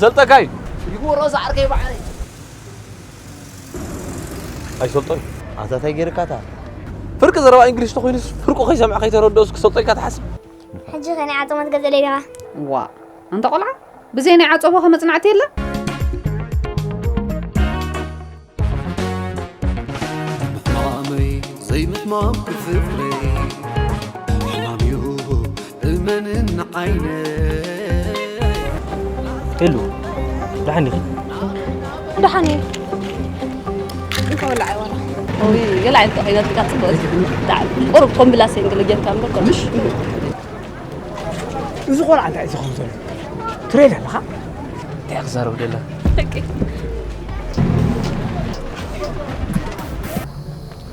ሰልጠካ እዩ። ይግበሮ ዝዓርከይ ባዕለይ። ኣይሰልጦን። ኣታ እንታይ ገይርካ እታ? ፍርቂ ዘረባ እንግሊሽ ተኾይኑስ ፍርቁ ከይሰምዐ ከይተረድኦስ ክሰልጦ ኢልካ ትሓስብ? ሕጂ ከ ናይ ዓጸቦ ክትገዝእ ደሊኻ? ዋ፣ ኣንታ ቆልዓ፣ ብዘይ ናይ ዓጸቦ ከ መጽናዕቲ የለ? ምሕማመይ ዘይምሕማም ክፍለይ ሕማም እዩ እመንን ዓይነይ። ሄሉ፣ ደሓን ዲኺ? ደሓን እየ። እንተ ወላዕ ኣይዋላ። ወይ ገለ ዓይነት ኮይና ትቃጽ በል። ቁሩብ ኮምብላሴን ገለ ጌርካ እምበር ኮምሽ። እዚ ቆልዓ እንታይ እዩ ዝኸውን ዘሎ? ትሬድ ኣለኻ? እንታይ ክዛረብ ደላ? ደቂ።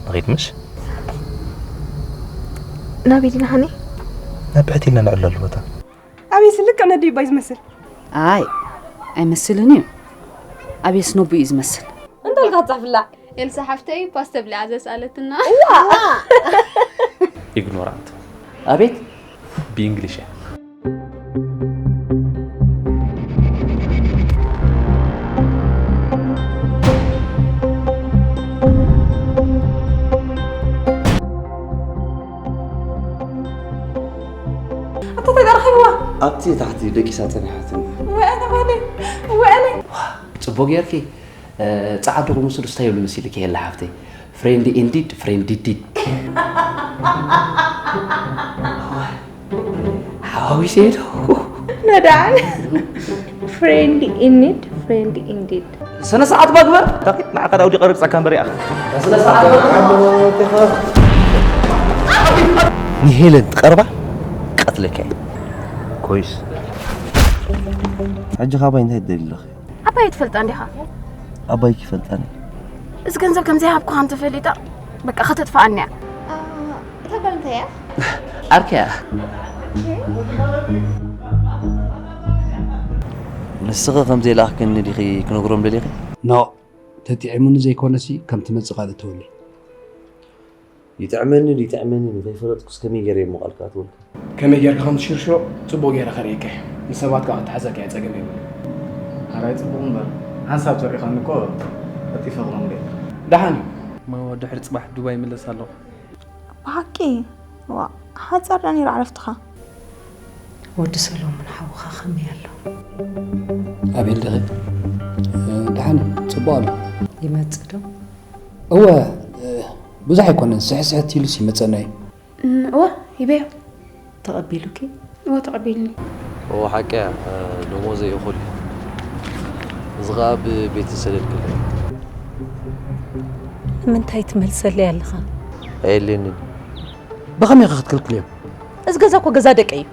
ንኺድ ምሽ? ናበይ ዲና ሃኒ? ናብ ብሕቲ ኢልና ንዕለሉ ቦታ። ኣበይ ስልክ ነዲ ይባይ ዝመስል? ኣይ፣ ኣይመስልን እዩ። ኣበይ ስነቡ እዩ ዝመስል? እንታይ ኢልካ ትጽሕፍላ? ኤልሳ ሓፍተይ ፓስተ ብሊዓ ዘስኣለትና። ኢግኖራንት። ኣቤት። ብእንግሊሽ እያ። ኣታ ተጋርኸይዋ። ኣብቲ ታሕቲ ደቂሳ ጸኒሓትን። ወኣነ ወኣነ ወኣነ። ጽቡቅ ጌርኪ። እ፣ ጻዕዱ ክምስሉ ስታይ ይብሉ መሲልኪ የለ ሓፍተይ። ፍሬንድ ኢንዲድ፣ ፍሬንድ ዲድ። ሓዋዊሰ ዶ? ነዳን። ፍሬንድ ኢንዲድ፣ ፍሬንድ ኢንዲድ። ስነ ስርዓት ባግበር። ንዓኻ ዳውዲ ቀርጻካ እምበር ይኣኻ። ስነ ስርዓት ባግበር። ንሄለን ትቐርባ ቀትለካ እየ። ኮይስ። ሕጂ ካባይ እንታይ ትደሊ ኣለኺ? ኣባይ ትፈልጣ እንዲኻ? ኣባይ ክፈልጣኒ። እዚ ገንዘብ ከም ዘይሃብኩኻ እንተፈሊጣ፣ በቃ ከተጥፍኣኒ እያ። አ፣ እታ ጓል እንታይ እያ? ዓርከያ። ንስኺ ከም ዘይለኣኽክኒ ዲኺ ክነግሮም ደሊኺ? ኖ፣ ተጥዒሙኒ ዘይኮነሲ ከም ትመጽእ ካልእ ተወለይ። ይጥዕመኒ ይጥዕመኒ ንኸይፈለጥኩስ ከመይ ገይረ እሞ ቃል ክኣትወልካ? ከመይ ጌርካ ከም ትሽርሽሮ ጽቡቕ ጌረ ከርእየካ እየ። ንሰባት ከኣ ክትሓዘካ እየ፣ ጸገም የብሉን። ኣራይ ጽቡቕ እምበር፣ ሓንሳብ ተሪኻኒ እኮ ቀልጢፈ ክመንጎ እየ። ደሓን እዩ። እሞ ድሕሪ ጽባሕ ዱባይ ይምለስ ኣለኹ። ብሓቂ? ዋእ፣ ሓጻር ደኣ ነይሩ ዕረፍትኻ። ወዲ ሰሎሞን ሓውኻ ከመይ ኣሎ? ኣቤል ዲኺ? እ፣ ደሓን እዩ፣ ጽቡቕ ኣሎ። ይመጽእ ዶ? እወ፣ እ፣ ብዙሕ ኣይኮነን፣ ስሕስሕት ኢሉስ ይመጸና እዩ። እም፣ እወ፣ ሂበዮ። ተቐቢሉኪ? እወ፣ ተቐቢልኒ። እወ፣ ሓቂ እያ፣ እ፣ ደሞዘይ እኹል እዩ። እዚ ኸኣ ብቤት ዝሰደድክለይ። ንምንታይ ትመልሰለይ ኣለኻ? ኣየድልየንን እዩ። ብኸመይ ኢኻ ክትክልክልዮም? እዚ ገዛ እኮ ገዛ ደቀይ እዩ።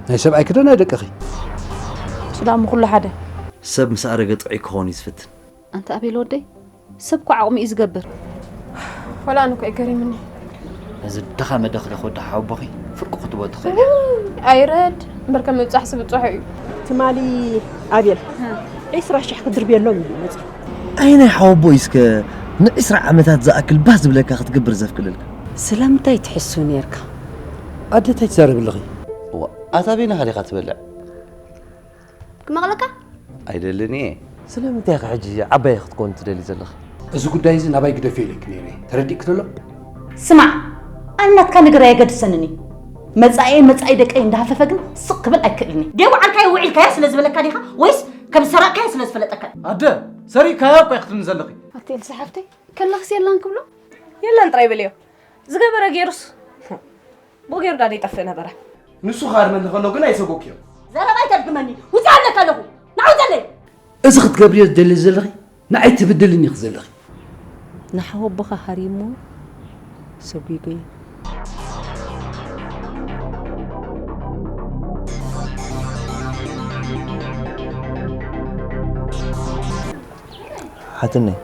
ናይ ሰብኣይኪ ዶ ናይ ደቅኺ? እሱ ደኣ እሞ ኩሉ ሓደ። ሰብ ምስ ኣረገ ጥዑይ ክኸውን እዩ ዝፍትን። ኣንታ ኣቤል ወደይ፣ ሰብ እኮ ዓቕሙ እዩ ዝገብር። ወላ ኣነ እኮ እዩ ገሪሙኒ። ነዚ ድኻ መደኽደኽ ወዲ ሓወቦኺ ፍርቁ ክትቦ ትኽእል። ውይ፣ ኣይረድ፣ እምበር ከም ምብጻሕ ስብጽሖ እዩ። ትማሊ ኣቤል፣ ዒስራ ሽሕ ክድርብየሎም እዩ መጽኡ። ኣይ ናይ ሓወቦ እስከ ንዒስራ ዓመታት ዝኣክል ባህ ዝብለካ ክትገብር ዘፍቅደልካ? ስለምንታይ ትሕሱ ነርካ? ኣደ እንታይ ትዛረቢ ኣለኺ? እዋ፣ ኣታ በይንኻ ዲኻ ትበልዕ? ክመቕለካ? ኣይደልን እየ። ስለምንታይ ኢኻ ሕጂ ዓባይ ክትኮን ትደሊ ዘለኻ? እዚ ጉዳይ እዚ ናባይ ግደፍዮ ኢለኪ ነይረ። ተረዲእኪ ዘሎ? ስማዕ፣ ኣነ ናትካ ነገር ኣየገድሰንን እዩ። መጻኤ መጻኢ ደቀይ እንዳሃፈፈ ግን ስቕ ክብል ኣይክእልን እየ። ደይ ውዓልካዮ ውዒልካዮ ስለ ዝበለካ ዲኻ? ወይስ ከም ዝሰረቕካዮ ስለ ዝፈለጠካ? ኣደ፣ ሰሪቕካዮ እኮ ኢኺ ክትብልኒ ዘለኺ። ኣቲ ኤልሳ ሓፍተይ፣ ከለኽስ የላን ክብሎ? የላን ጥራይ በልዮ። ዝገበረ ገይሩስ? ብኡ ገይሩ ዳኣ ይጠፍእ ነበረ። ንሱ ክሃድመኒ ከሎ ግን ኣይሰጎግክዮን። ዘረባ ኣይተድግመኒ። ውጽእ ኣለካ ኣለኹ። ንዓ ውጸለይ። እዚ ክትገብርዮ ትደሊ ዘለኺ ንዓይ ትብድልኒ ኢኺ ዘለኺ። ንሓወቦኻ ሃሪሞ ሰጒጉ እዩ። ሓትነይ፣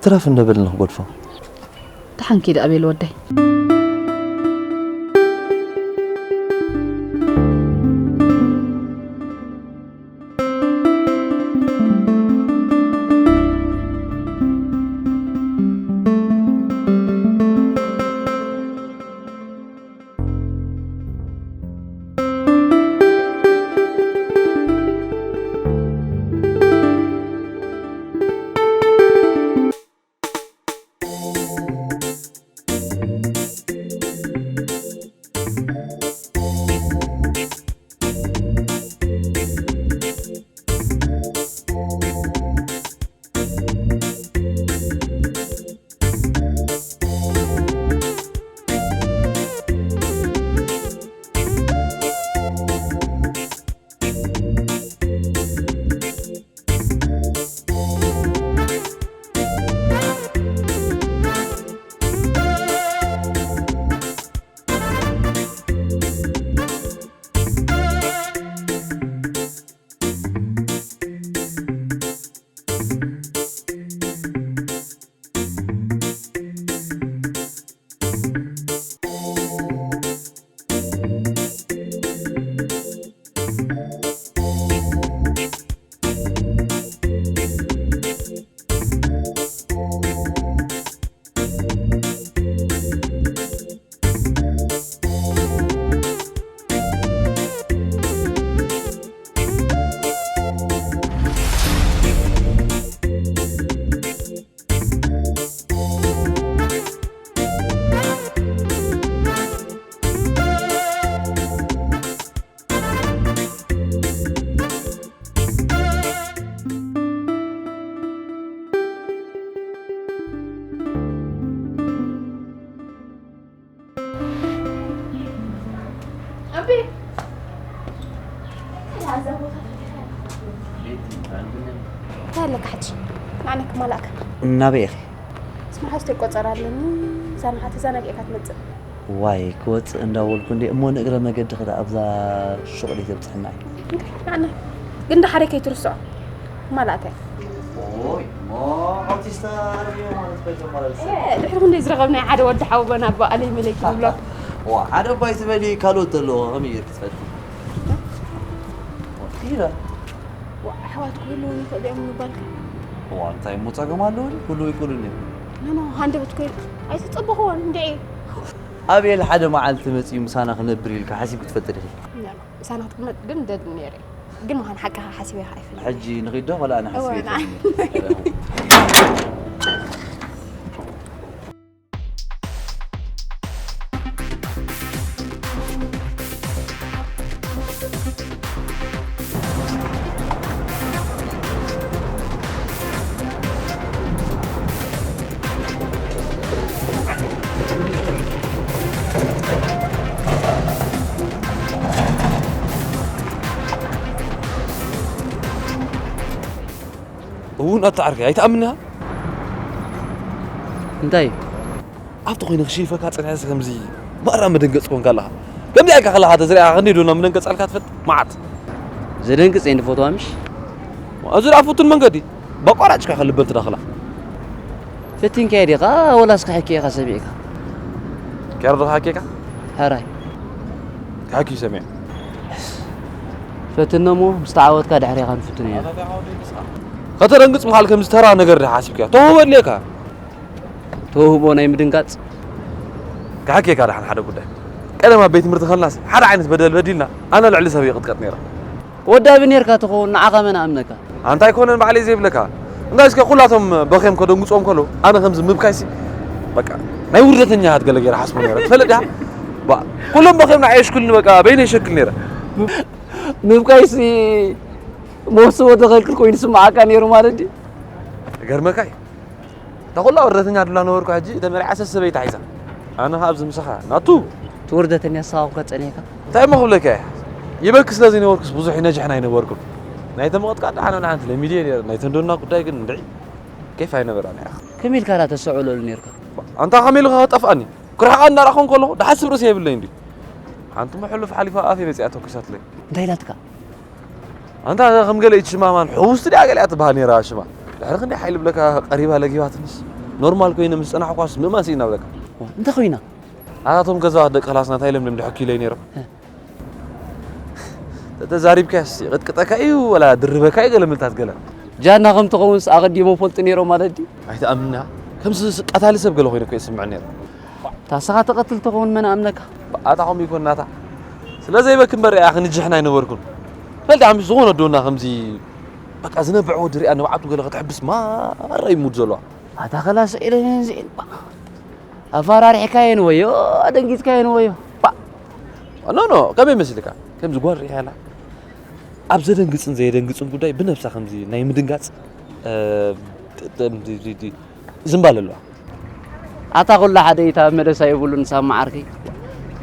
ትረፍ እንደ በልን ክገድፎ። ደሓን ኪድ ኣቤል ወደይ። ማላእካ እናበይ ኢኺ? ስማሓ ዝተቆጸር ኣለኒ። ሳናኻ ተዘናጊዕካ ትመጽእ። ዋይ ክወፅእ እንዳበልኩ እንዴ እሞ ንእግረ መገዲ ክዳ ኣብዛ ሹቕ ደይ ተብፅሕና እዩ። ንዓና ግን ዳሓደ ከይትርስዖ ማላእካ። ኦይ ሞ ኣብቲ ዝተረብዮ ማለት ከይተመላለስ ድሕሪ ክንደይ ዝረኸብናይ ሓደ ወዲ ሓወቦና ኣቦ ኣለይ መለይ ክብሎ። ዋ ሓደ ባይ ትበሊ ካልኦት ዘለዎ ከመይ ጌርክ ትፈልጢ? ኢለ ኣሕዋት ክህልዉ ይኽእሉ እዮም ምባልካ። ዋ እንታይ እሞ ፀገም ኣለዎ? ኩሉ ይክእሉ እዮም። ኖኖ ሃንደበት ኮይኑ ኣይተፀበኽዎን እንድዒ። ኣቤል ሓደ መዓልቲ መፂኡ ምሳና ክነብር ኢልካ ሓሲብ ክትፈጥር ኢኺ? ምሳና ክትቅመጥ ግን ደድ ነይረ። ግን ምዃን ሓቅኻ ሓሲበ ይኻ ኣይፈልጥ። ሕጂ ንኺዶ ወላ ኣነ ሓሲበ እወ፣ ንዓ። እውን ኣታ ዓርከይ ኣይትኣምንያ እንታይ ኣብቲ ኮይነ ክሽይፈካ ፀኒሐ ከምዚ ማራ መደንገፅ ኮንካ ኣለኻ ከምዚ ኣይካ ከለኻ ተዝሪኣኻ ክንደይ ዶና ምደንገፃልካ ትፈልጥ መዓት ዘደንግፅ እንዲ ፎቶ ምሽ እዚ ደኣ ፍቱን መንገዲ በቋራጭካ ከልበን ትዳኽላ ፈቲንካዮ ዲኻ ወላስ ክሕኪ ኢኻ ሰሚዕካ ኬር ዶ ሓቂካ ሕራይ ክሓኪ ሰሚዐ ፈትኖ እሞ ምስ ተዓወትካ ድሕሪኻ ንፍትኖ ኢና ከተደንግፅ ምኻል ከምዚ ተራ ነገር ዲ ሓሲብካ ተውህቦ ኣድልየካ ተውህቦ ናይ ምድንጋፅ ክሓኪካ ደሓን ሓደ ጉዳይ ቀደም ኣብ ቤት ትምህርቲ ከለናስ ሓደ ዓይነት በደል በዲልና ኣነ ልዕሊ ሰብ ይቕጥቀጥ ነይረ ወዳቢ ኔርካ ትኸውን ንዓኻ መን ኣምነካ ኣንታ ኣይኮነን ባዕለይ ዘይብለካ እንታይ እስከ ኩላቶም በኼም ከደንግፅዎም ከለዉ ኣነ ከምዚ ምብካይሲ በቃ ናይ ውርደተኛታት ገለ ገይረ ሓስቦ ነይረ ትፈልጥ ዲኻ ባ ኩሎም በኼም ንዓይ የሽክልኒ በቃ በይነ ይሸክል ነይረ ምብካይሲ መወሰቦ ተኸልክል ኮይኑ ስምዓካ ነይሩ ማለት ድዩ ገርመካ እዩ እታ ኩላ ውርደተኛ ድላ ነበርኩ ሕጂ ተመሪዓ ሰሰበይታ ሒዛ ኣነ ከኣ ኣብዚ ምሳኻ ናቱ ትውርደተኛ ሳኹ ከጸኒሕካ እንታይ እሞ ክብለካ እየ ይበኪ ስለ ዘይነበርኩስ ብዙሕ ይነጅሕን ኣይነበርኩን ናይ ተመቐጥቃ ደሓነ ንሓንቲ ለሚድየ ነይረ ናይ ተንዶና ጉዳይ ግን እንድዒ ኬፍ ኣይነበራን እያ ከመይ ኢልካ ዳ ተሰዕለሉ ነርካ ኣንታ ከመይ ኢልካ ከጠፍኣኒ ክርሕቓ እንዳረኹን ከለኹ ደሓስብ ርእሲ የብለይ እንዲ ሓንቲ መሕሉፍ ሓሊፋ ኣፍ መፅያ ተኩሳትለይ እንታይ ኢላትካ ኣንታ ከም ገለ ኢትሽማማን ሕውስቲ ድያ ገሊኣ ትበሃል ነይራ ሽማ ድሕሪ ክንደይ ሓይሊ ብለካ ቀሪባ ለጊባትንስ ኖርማል ኮይነ ምስ ፀናሕኳስ ምእማን ስኢና ብለካ እንታይ ኮይና ኣታቶም ገዛ ደቂ ክላስና እንታይ ኢሎም ድም ድሕኪ ኢለይ ነይሮም ተተዛሪብካስ ይቕጥቅጠካ እዩ ወላ ድርበካ እዩ ገለ ምልታት ገለ ጃና ከም ትኸውንስ ኣቐዲሞ ፈልጡ ነይሮም ማለት ድዩ ኣይትኣምና ከምዚ ቀታሊ ሰብ ገለ ኮይኑ እኮ ይስምዕ ነይሩ ታስኻ ተቐትል ትኸውን መን ኣምነካ ኣታ ከምኡ ይኮን ናታ ስለ ዘይበኪ እምበር እያ ክንጅሕን ኣይነበርኩን ፈልቲ ኣምሽ ዝኾነ ኣዶና ከምዚ በቃ ዝነብዕ ወዲ ሪኣ ንብዓቱ ገለ ከተሕብስ ማራ ይሙድ ዘለዋ ኣታ ከላስ ኢለን እየን ዝዒን ኣፋራሪሕካየን ወዮ ኣደንጊፅካየን ወዮ ኖ ኖ ከመይ መስልካ ከምዚ ጓል ሪሓላ ኣብ ዘደንግፅን ዘየደንግፅን ጉዳይ ብነብሳ ከምዚ ናይ ምድንጋፅ ዝምባል ኣለዋ ኣታ ኩላ ሓደ ኢታ መደሳ የብሉን ሳማ ዓርከይ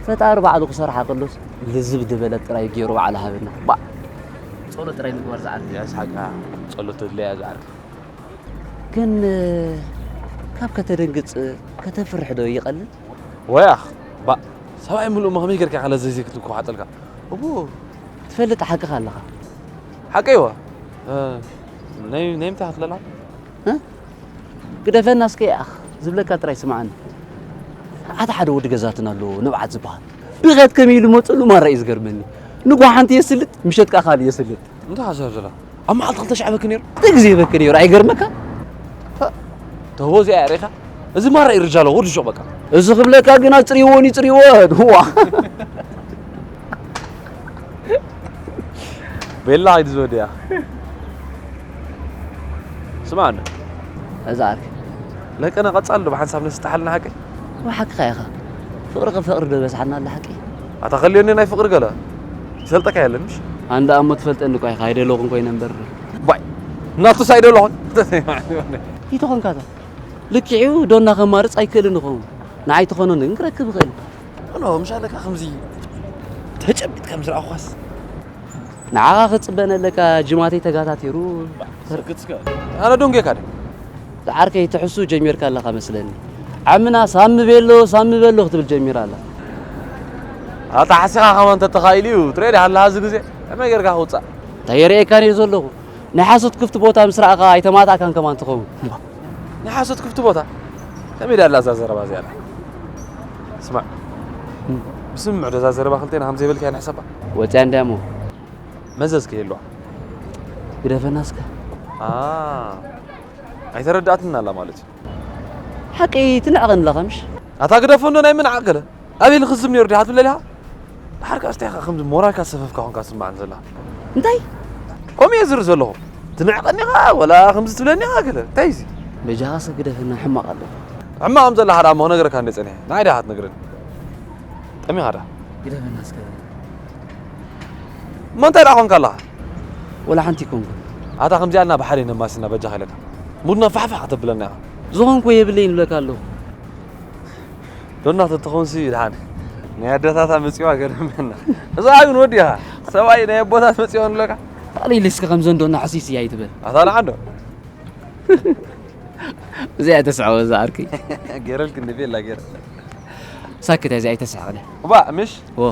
ፈጣሪ ባዕሉ ክሰርሓ ከሎስ ልዝብ ዝበለ ጥራይ ገይሩ ባዕሉ ሃበና ባዕ ጸሎት ጥራይ ምግባር ዝዓርከይ ያስሓቃ ጸሎት ተድለያ ዝዓርከይ ግን ካብ ከተደንግጽ ከተፍርሕ ዶ ይቐልል ወያኽ ባእ ሰብኣይ ምሉእ መኸመይ ጌርካ ከለ ዘይዘይክትኩ ሓጠልካ እቡ ትፈልጥ ሓቅኻ ኣለኻ ሓቀይዋ ናይ ናይ ምታ ክትለላ ግደፈና እስከ ይኣኽ ዝብለካ ጥራይ ስምዓኒ ኣታ ሓደ ወዲ ገዛትና ኣሎ ንብዓት ዝበሃል ብኸት ከመይ ኢሉ መፅሉ ማራ እዩ ዝገርመኒ ንጓ ሓንቲ የስልጥ ምሸት ከዓ ካልእ የስልጥ እንታይ ሓሳብ ዘላ ኣብ መዓልቲ ክልተ ሻዕ በክ ነይሩ ክልተ ግዜ በክ ነይሩ ኣይገርመካ ተቦ እዚኣ ሪኻ እዚ ማራ ይርጃ ኣሎ ወዲ ሹቕ በቃ እዚ ክብለካ ግን ኣፅርይዎን ይፅርይዎን ዋ ቤላ ኣይዲ ዝወድያ ስማዕና እዛ ዓርኪ ለቀነ ቀጻል ዶ ብሓንሳብ ነስጥሓልና ሓቂ ወሓቅኻ ኢኻ ፍቕሪ ከም ፍቕሪ ዶ በዝሓና ኣላ ሓቂ ኣታ ከልዮኒ ናይ ፍቕሪ ገለ ይሰልጠካ የለን ምሽ ኣንዳ እሞ ትፈልጠኒ እኳ ኢኻ ኣይደለኹን ኮይነ እምበር ባይ ናቱስ ኣይደለኹን ይተኾንካታ ልክዕዩ ዶና ከማርፅ ኣይክእልን ይኸውን ንዓይ ተኾነኒ ግን ክረክብ ይኽእል ኖ ምሻለካ ከምዚ ተጨቢጥካ ምስ ረኣኳስ ንዓኻ ክፅበ ነለካ ጅማተይ ተጋታቲሩ ኣነ ዶንጌካ ደ ዓርከይ ትሕሱ ጀሚርካ ኣለኻ መስለኒ። ዓምና ሳሚ ቤሎ ሳሚ ቤሎ ክትብል ጀሚራ ኣላ። ኣታ ሓሲኻ ከማን ተተኻኢሉ እዩ ትሬድ ሃላ እዚ ግዜ ከመይ ጌርካ ክውፃእ እንታይ የርእየካን እየ ዘለኹ። ናይ ሓሶት ክፍቲ ቦታ ምስ ረኣኻ ኣይተማታእካን ከማን ትኸውን። ናይ ሓሶት ክፍቲ ቦታ ከመይ ዳላ እዛ ዘረባ እዚኣ ስማዕ ብስምምዕ ደዛ ዘረባ ክልቴና ከም ዘይበልካያ ንሕሰባ ወፅያ እንድያ እሞ መዘዝ ከየልዋ ግደፈና እስከ ኣይተረዳእትን ኣላ ማለት እዩ ሓቂ ትንዕቐን ኣለኻ ምሽ ኣታ ግደፎ እንዶ ናይ ምንዓቕ ገለ ኣበይ ልኽዝብ ነይሩ ዲኻ ትብለል ኢኻ ድሓር ከኣ ስታይ ኢኻ ከምዚ ሞራልካ ዝሰፈፍካ ኮንካ ዝስምዓኒ ዘላ እንታይ ከምኡ እየ ዝርኢ ዘለኹ ትንዕቐኒ ኢኻ ወላ ከምዚ ትብለኒ ኢኻ ገለ እንታይ እዚ በጃኻ ሰብ ግደፈና ሕማቕ ኣሎ ሕማቕ ከም ዘለኻ ደኣ እሞ ክነግረካ እንደ ጸኒሐ ንዓይ ዲኻ ትነግረኒ ጠሚኻ ደኣ ግደፈና እስከ እሞ እንታይ ደኣ ኮንካ ኣለኻ ወላ ሓንቲ ይኮንኩ ኣታ ከምዚኣ ኢልና ብሓደ ነማስና በጃኻ ኢለካ ሙድና ፋሕፋሕ ከተብለና ኢኻ ዝኾንኩ የብለይን እብለካ ኣለኹ ዶና ተተኾንሲ ድሓን ናይ ኣደታታ መፂዋ ገርመና እዛ ግን ወዲኻ ሰብኣይ ናይ ኣቦታት መፂዋ ንብለካ ካልእ ኢለ እስከ ከምዘን ዶና ሕሲስ እያ ኣይትበል ኣታ ንዓዶ እዚኣ ተስዕቦ እዛ ዓርከይ ገይረልክ እንደ ቤላ ገይረ ሳክት እዚኣ ኣይተስሕቕለ እባ ምሽ ዎ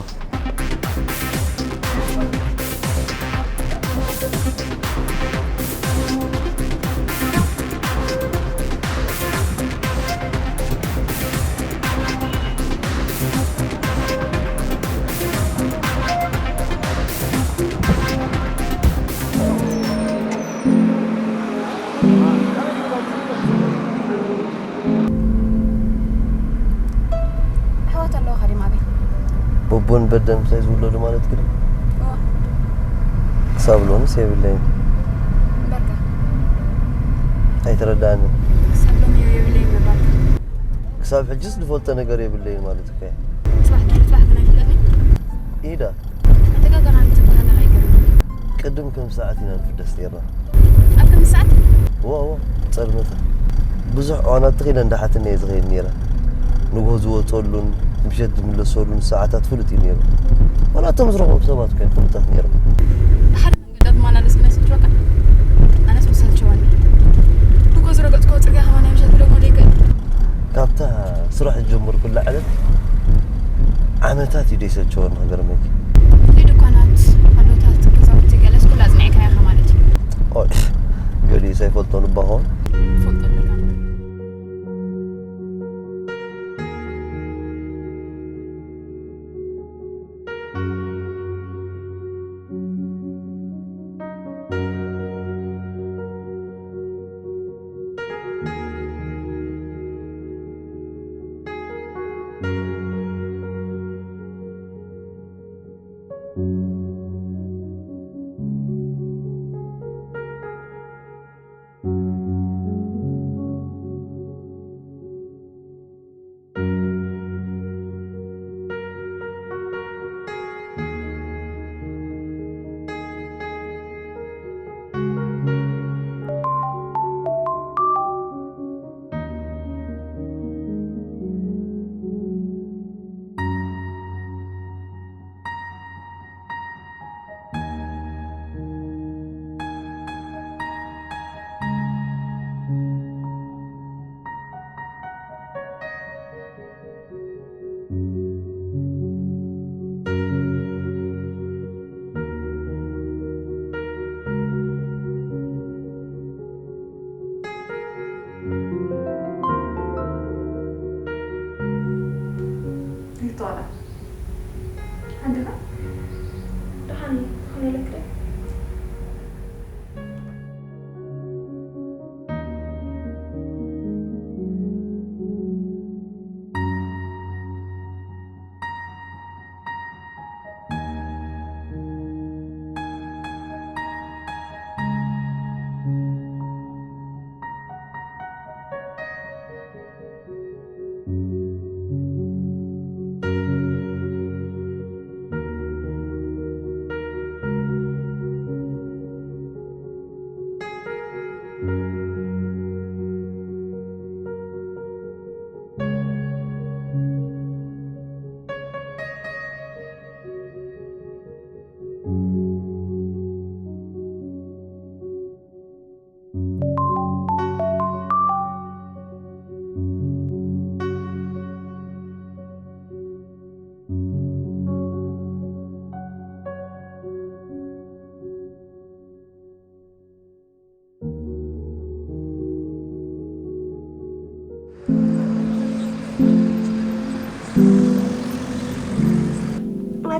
ኣሕዋት ኣለዋኻ ድዩ ማበይ? በቦን በደን ምሳይ ዝውለዱ ማለት ግደ? እዋ። ክሳብ ሎምስ የብለይን። እምበርከ? ኣይተረድኣንን። ክሳብ ሎሚ የብለይን ምባልካ። ክሳብ ሕጅስ ዝፈልጦ ነገር የብለይን ማለት እኮ እየ። ጽባሕ ድሕሪ ጽባሕ ግን ኣይፍለጥን። ኢዳ። ኣተጋገራ ንትበሃለ ኣይገርምን። ቅድም ከም ሰዓት ኢና ንፍደስ ነይርና። ኣብ ከም ሰዓት? እዋ እዋ ጸልመተ ብዙሕ እዋናት ተኺለ እንዳሓተኒ እየ ዝኸይድ ነይረ ንግሆ ዝወፀሉን ምሸት ዝምለሰሉን ሰዓታት ፍሉጥ እዩ ነይሩ ዋላ እቶም ዝረኽቦም ሰባት ኮ ፍሉጣት ነይሮም ሓደ መንገዲ ኣትመላለስ ግን ኣይሰልችወካ ኣነስ ምሰልችወኒ ንግሆ ዝረገፅኮ ፅርግያ ከማን ናይ ምሸት ክደግሞ ዘይክእል ካብታ ስራሕ ዝጀመርኩላ ዕለት ዓመታት እዩ ደይሰልቸወኒ ክገርመኪ ናይ ድኳናት ኣሎታት ገዛውቲ ገለስ ኩላ ኣፅኒዕካያ ኢኻ ማለት እዩ ኦሽ ገሊኡ ሳይፈልጦ ንባኾ ፈልጦ ኣለካ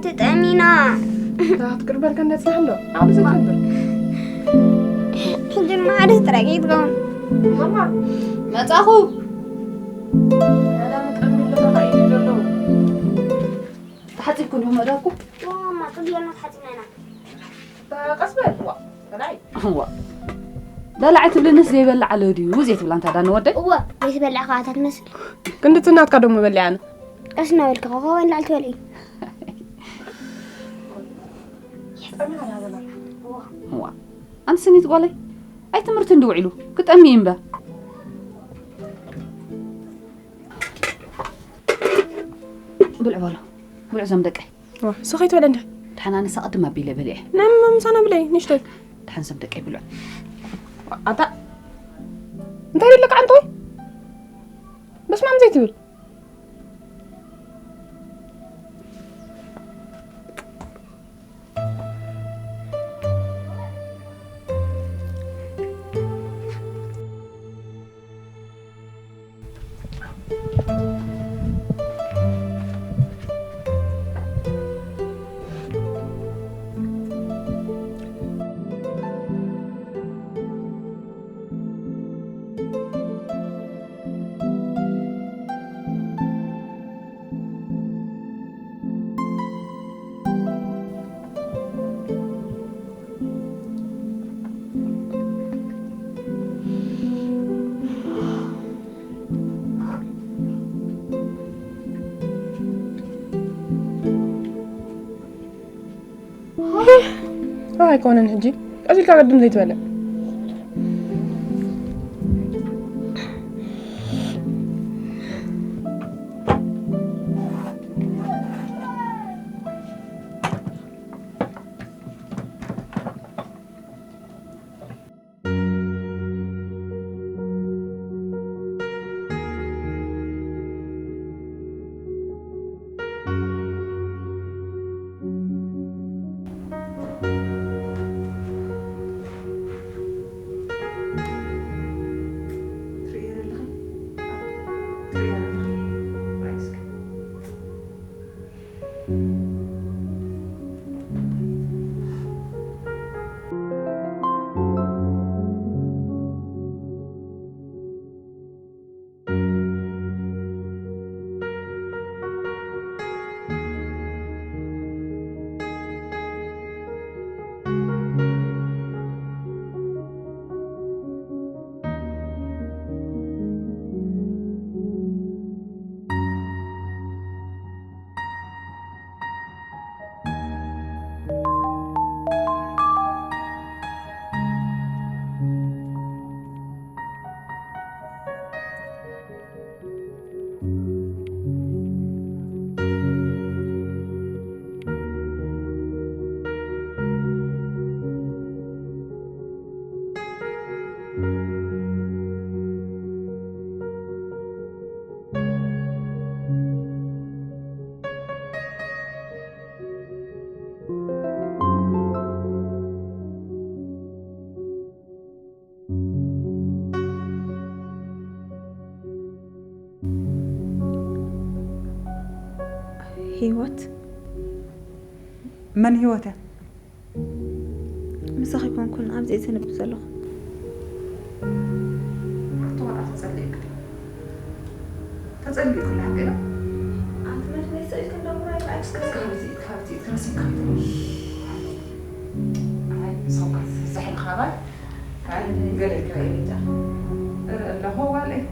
ትጠሚና። እታ ክትቅርበልካ እንዳጽናሕ ኣሎ። ዓቕሊ ዘትገብር። ሕጂ ማዕደስ ጥራይ ከይትኸውን። ማማ፣ መጻኹ። ሰላም፣ ቀሚሎ ተኻኢሉ ዘሎ። ተሓጺብኩ እንዲኹም መደብኩ? ማማ፣ ጽብያና ተሓጺብና ኢና። ቀስ በል፣ ዋ፣ በላይ። ዋ። በላዕ ትብልንስ ዘይበላዕ ኣሎ ድዩ? ዘይትብላ እንታ ዳኒ ወደይ? እወ፣ ዘይትበልዕ ከኣ እታ ትመስል። ክንድቲ ናትካ ደሞ በሊዓና። ቀስ እናበልካ ኮኾብ ንላዕሊ ትበልዒ። ዋ። ኣንቲ ስኒት ጓለይ፣ ኣይ ትምህርቲ እንዲ ውዒሉ ክጠሚ እምበር። ብልዕ በሎ፣ ብልዕ ዞም ደቀይ። ዋ፣ ስኺ ትበለ እንደ። ደሓን ኣነሳ ቅድም ኣቢለ በሊዐ። ናይ ምሳና ብለይ፣ ንእሽተይ። ደሓን ዞም ደቀይ ብልዕ። ኣታ፣ እንታይ ደለካ ዓንተወይ? በስመ ኣብ ዘይትብል። ኣይኮነን ሕጂ ቀስ ኢልካ ቅድም ዘይትበልዕ። ህይወት። መን ህይወት እያ? ምሳኺ ኮንኩን ኣብዚ እየ ዘንብብ ዘለኹ። ኣቲ ቆልዓ ተጸሊእክ ድዩ? ተጸሊእኩ ሓቂ ዶ? ኣንቲ መን መሰልክ እንዳምራይ? እስከ እስከ ካብዚ ካብዚ ትረሲካ። ኣይ ሰውካ ዘሕልኻ ባይ። ኣይ ገለ ይክረይ እንጃ። እረ ኣለኹ ዋለይ።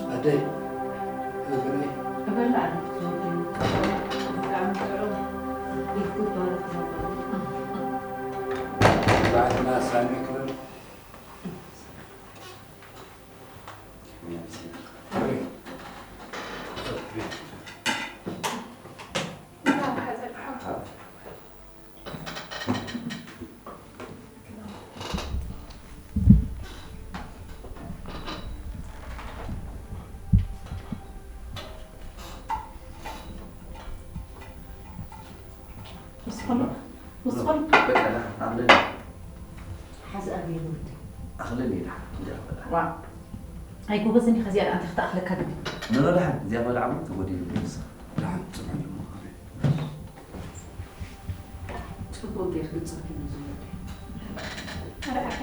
ኣደይ፣ እግረይ። እበላ ኣለ። ብጣዕሚ ጥዑም። ይትባረክ። ባዕልና ሳሚ ክብል። ምስኾኑ፣ ምስኾኑ። በቃ፣ ዳ፣ ኣኽለኒ። ሓዚ ኣበይ ንወዲ? ኣኽለኒ፣ ዳ፣ እንጀራ በላ። ዋ። ኣይ፣ ጎበዝ፣ እንዲኻ እዚኣ ደኣ እንታይ ክትኣኽለካ ግዲ? ኖ፣ ኖ፣ ደሓን፣ እዚኣ በላ፣ ዓመት ተጎዲሉ፣ ንሳ። ደሓን፣ ጽቡቕ እዩ። ጽቡቕ ጌርኪ፣ ጽቡቕ እዩ ዝወዲ። ኣረ፣ ኣረ።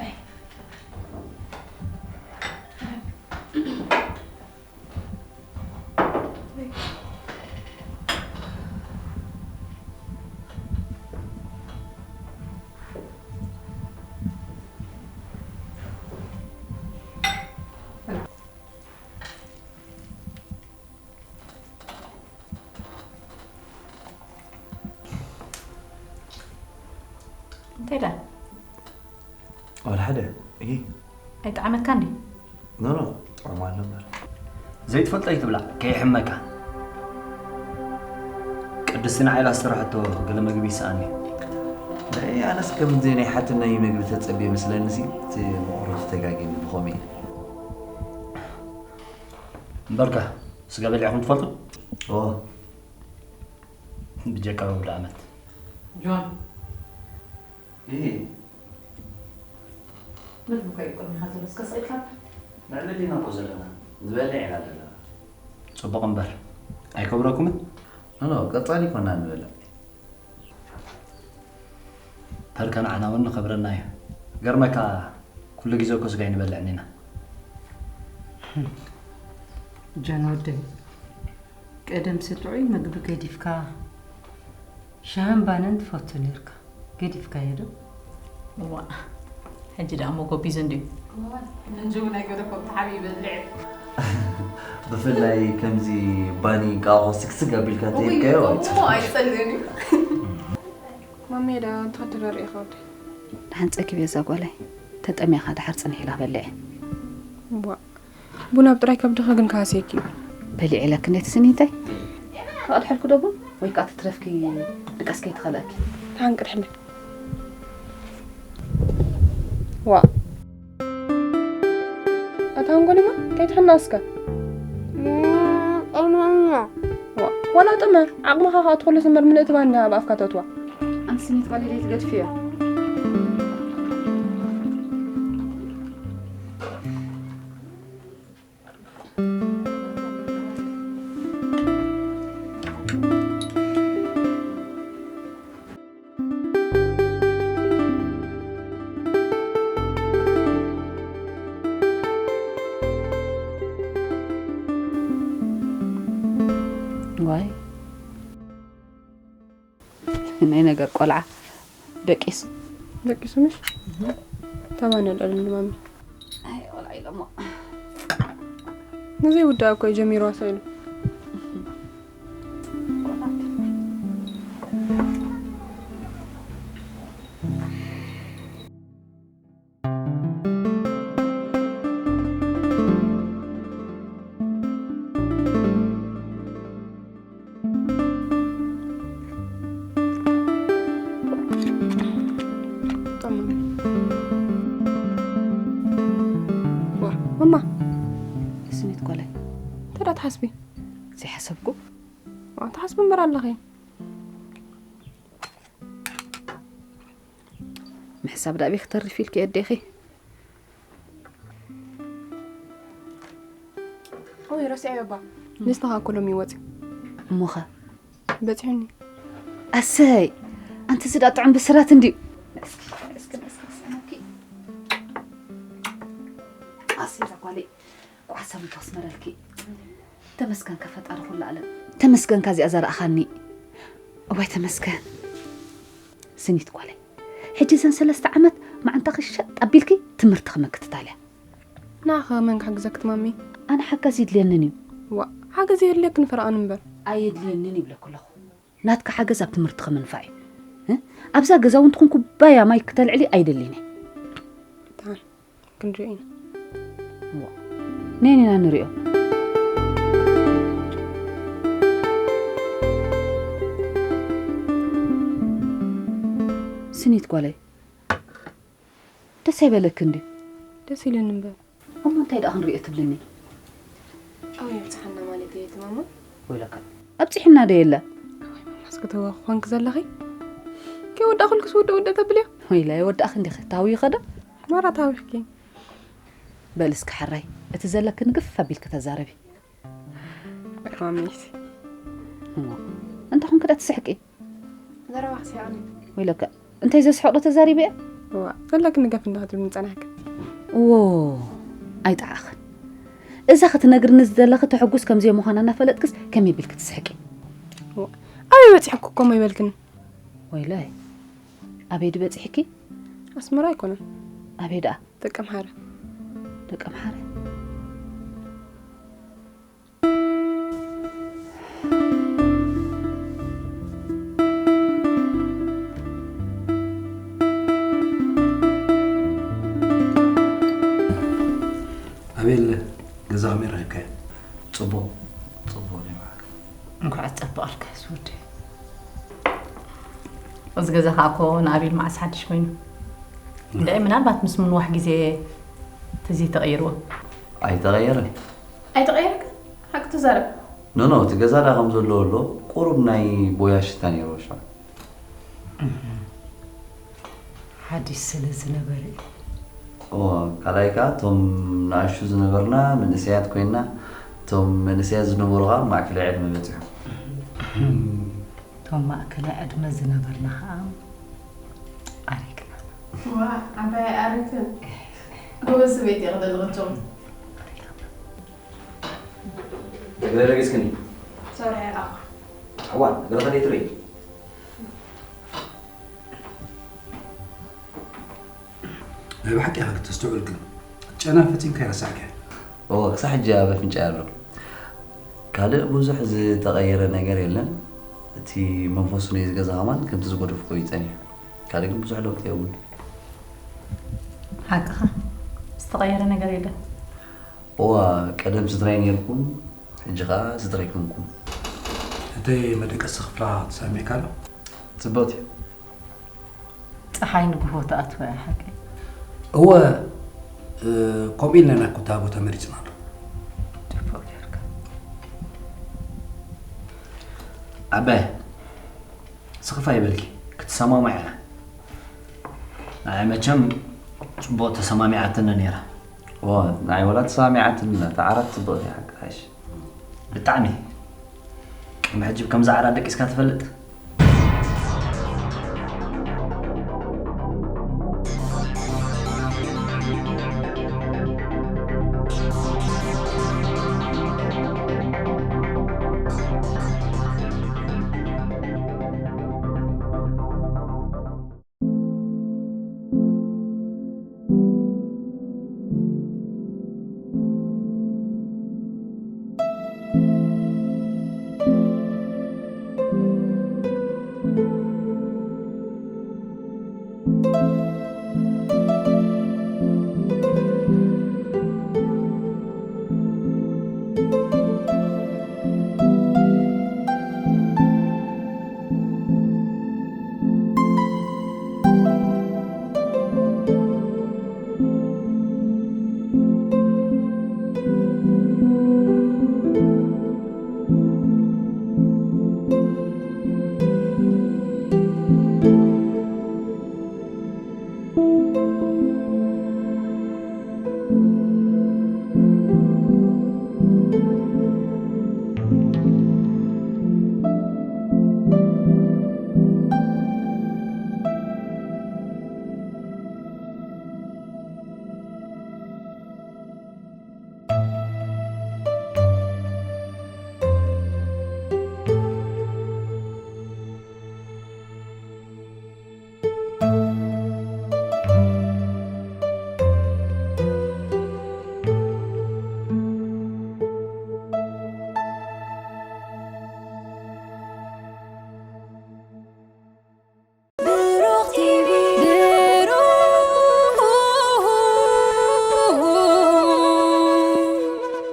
እንታይ ደኣ? ወላ ሓደ፣ እሂ። ኣይጠዓመካን ድዩ? ኖ፣ ኖ፣ ጥዑም ኣሎ እምበር። ዘይትፈልጦ ኣይትብላዕ፣ ከይሕመካ። ቅድስቲ ንዓይ ኢላ ዝሰራሐቶ ገለ መግቢ ይስኣኒ። ናይ ኣነስ ከምዚ ናይ ሓትነይ መግቢ ተጸብየ መስለኒ ሲ፣ እቲ መቑረቱ ተጋግየ ብኸምኡ ኢለ። እምበርከ፣ ስጋ በሊዕኹም ትፈልጡ? ኦ። ብጀካ ውድ ዓመት። ጆን። እሂ። መግቢ እኮ እዩ ቅድሚኻ ዘሎ፣ እስከ ስቕ ኢልካ ብላዕ። ንዕልል ኢና እኮ ዘለና፣ ንበልዕ ኢና ዘለና። ጽቡቕ እምበር፣ ኣይከብረኩምን? ኖ፣ ኖ፣ ቀጻሊ ኮና ንበልዕ። ፐርከ ንዓና እውን ንኸብረና እዩ። ገርመካ፣ ኩሉ ግዜ እኮ ስጋ ኣይንበልዕን ኢና። ጆን ወደይ፣ ቀደምሲ ጥዑይ መግቢ ገዲፍካ፣ ሻህን ባንን ትፈቱ ነርካ። ገዲፍካዮ ዶ? እዋ፣ ሕጂ ደኣ እሞ ጎቢዙ እንድዩ። እዋ፣ ምንጂ እውን ኣይገደፎ፣ ብተሓቢ ይበልዕ። ብፍላይ ከምዚ ባኒ እንቃቑሖ ስግስግ ኣቢልካ እውይ፣ ተሂብካዮ ከምኡ ኣይጽቡቕ። ኣይጸልእን እዩ። ማሜ ደኣ እንታይ ትረርእኻ ወደይ? ደሓን ጸጊበ እዛ ጓለይ። ተጠሚኻ ደሓር ጽንሕ ኢላ በልዒ። እዋ። ቡን ኣብ ጥራይ ከብድኺ ግን ክሃስየኪ እዩ። በሊዐ ኢለኪ እንዴት ስኒተይ? ክቐድሐልኪ ዶ ቡን? ወይ ከኣ ትትረፍኪ ድቃስ ከይትኸልኣኪ። ደሓን ቅድሕለይ። ዋእ። ኣታ ሃንጎሊማ፣ ከይትሕና እስከ። ዋ፣ ዋላ ጥመ፣ ዓቕምኻ ከኣ ትኹሉ ስምር ምልእቲ ባኒ ኣብ ኣፍካ ተእትዋ። ኣንቲ ስኒት ጓለይ ትገድፍዮ። ዋይ። ናይ ነገር ቆልዓ ደቂሱ። ደቂሱ ምሽ? እህ። ተባን ያልዕል እንዲ ማሚ። ኣይ፣ ቆልዓ ኢሎሞ። ንዘይ ውዳእ እኮ እዩ ጀሚሩ ኣሳኢሉ። ዋ፣ ማማ። ስኒት ጓለይ። እንታይ ደኣ ትሓስቢ? ዘይሓሰብኩ። ዋ፣ ትሓስቢ እምበር ኣለኺ። ምሕሳብ ዳኣ ቤት ክተርፍ ኢልኪ ኣዴኺ። ኦይ፣ ረሲዐዮ እባ። ሊስትኻ እኮ ሎሚ ይወጽእ። እሞኸ? በጺሑኒ። ኣሰይ፣ ኣንቲ እዚ ደኣ ጥዑም ብስራት እንድዩ። እስኪ፣ እስኪ፣ እስኪ፣ እስኪ፣ እስኪ። ኣሰይ፣ እዛ ጓለይ፣ ጓዕሳ ምንታይ ክስመረልኪ። ተመስገንካ ፈጣሪ ኩሉ ዓለም። ተመስገንካ እዚኣ ዘርኣኻኒ። እዋይ ተመስገን። ስኒት ጓለይ፣ ሕጂ እዘን ሰለስተ ዓመት መዓንታኺ ሸጥ ኣቢልኪ ትምህርትኺ ምክትታል እያ። ንዓኸ መን ክሕግዘኪ ትማሚ? ኣነ ሓጋዚ የድልየንን እዩ። ዋእ፣ ሓገዝ የድልየክን ፈርዖን እምበር። ኣየድልየንን ይብለኪ ኣለኹ። ናትካ ሓገዝ ኣብ ትምህርትኺ ምንፋዕ እዩ። እ? ኣብዛ ገዛ እውን ትኹን ኩባያ ማይ ክተልዕሊ ኣይደልን እየ። ደሓን ክንሪኦ ኢና። እዋ፣ ነይና ንሪኦ። ስኒት ጓለይ፣ ደስ ኣይበለክን ድዩ? ደስ ኢሉኒ እምበር። እሞ እንታይ ደኣ ክንሪኦ ትብልኒ? ኣበይ ኣብጽሓና ማለት እየ እቲ ማማ? ወይለካ፣ ኣብጺሕና ዶ የለ? ኣወይ ማማ፣ እስከ ተዋኺ ኾንኪ ዘለኺ? ከይወዳእኩልክስ ውድእ ውድእ ተብልዮ? ወይለ፣ ኣይወዳእክን ዲኺ? ታህውዩ ኸዶ? ማራ ታዊኽኪ። በል እስኪ ሓራይ፣ እቲ ዘለክን ግፍ ኣቢልኪ ተዛረቢ። ማሚስ። እሞ፣ እንታይ ኾንኪ ደኣ ትስሕቂ? ዘረባ ክስሕቕኒ። ወይለካ፣ እንታይ ዘስሕቕ ዶ ተዛሪበ እየ? እዋ፣ ዘለክኒ ገፍ እንዳትብልኒ ጸናሕኪ። እዎ፣ ኣይጠዓኽን። እዛ ክትነግርኒ ዝደለኺ ተሕጉስ ከም ዘይምዃና እናፈለጥክስ ከመይ ቢልኪ ትስሕቂ? እዋ፣ ኣበይ በጺሕኩ እኮ እሞ ኣይበልክን። ወይለይ፣ ኣበይ ድበጺሕኪ? ኣስመራ ኣይኮነን። ኣበይ ደኣ? ደቀምሓረ። ደቀምሓረ? ኣቤል፣ ገዛ ከመይ ረኺብካዮ? ጽቡቕ፣ ጽቡቕ እዩ። እንኳዕ ኣጸበቐልካ ዝወደይ። እዚ ገዛ ከዓ እኮ ንኣቤል መዓስ ሓድሽ ኮይኑ። እንድዒ ምናልባት ምስ ምንዋሕ ግዜ ተዘይተቐይርዎ። ኣይተቐየረን። ኣይተቐየረካ? ሓቂ ትዛረብ። ኖ፣ ኖ፣ እቲ ገዛ ደኣ ከም ዘለዎ ኣሎ። ቁሩብ ናይ ቦያ ሽታ ነይርዎ ሽዑ። ሓድሽ ስለ ዝነበረ እዩ። እዎ፣ ካልኣይ ከኣ እቶም ንኣሽቱ ዝነበርና መንእሰያት ኮይንና፣ እቶም መንእሰያት ዝነበሩ ከኣ ማእከላይ ዕድመ በጺሖም። እቶም ማእከላይ ዕድመ ዝነበርና ከኣ ኣሪግና። ዋ፣ ዓባይ ኣረግን። ጎበዝ ሰበይቲ እየ ክደልኽቶም። እግረ ረጊጽክኒ። ሶሪ፣ ኣኹ። እዋን፣ እግረ ከደይ ትርኢ? ናይ ብሓቂ ኢኻ ክተስተውዕል ግን፣ ጨና ፈጺምካ ኣይረሳዕካዮን። እወ፣ ክሳዕ ሕጂ ኣብ ኣፍንጫይ ኣሎ። ካልእ ብዙሕ ዝተቐየረ ነገር የለን። እቲ መንፈሱ ናይዚ ገዛ ከማን ከምቲ ዝጎደፍኩ እዩ ጸኒሑ። ካልእ ግን ብዙሕ ለውጢ የብሉን። ሓቅኻ፣ ዝተቐየረ ነገር የለን። እዋ፣ ቀደም ስድራይ ነይርኩም፣ ሕጂ ኸኣ ስድራይ ኮንኩም። እቲ መደቀሲ ክፍላ ተሰሚዕካ ዶ? ጽብቕቲ። ጸሓይ ንግሆ ትኣትዎ እያ ሓቂ። እወ፣ እ፣ ከምኡ ኢልና ኢና እኮ እታ ቦታ መሪጽናሉ። ጽቡቕ ጌርካ። ኣባይ፣ ስኽፍ ኣይበልኪ፣ ክትሰማምዓ ኢና። ንዓይ መቸም ጽቡቕ ተሰማሚዓትኒ ነይራ። እወ፣ ንዓይ ወላ ተሰማሚዓትኒ፣ እታ ዓራት ጽብቕቲ እያ ሓቂ ሓይሽ። ብጣዕሚ። ቅድሚ ሕጂ ብከምዚ ዓራት ደቂስካ ትፈልጥ?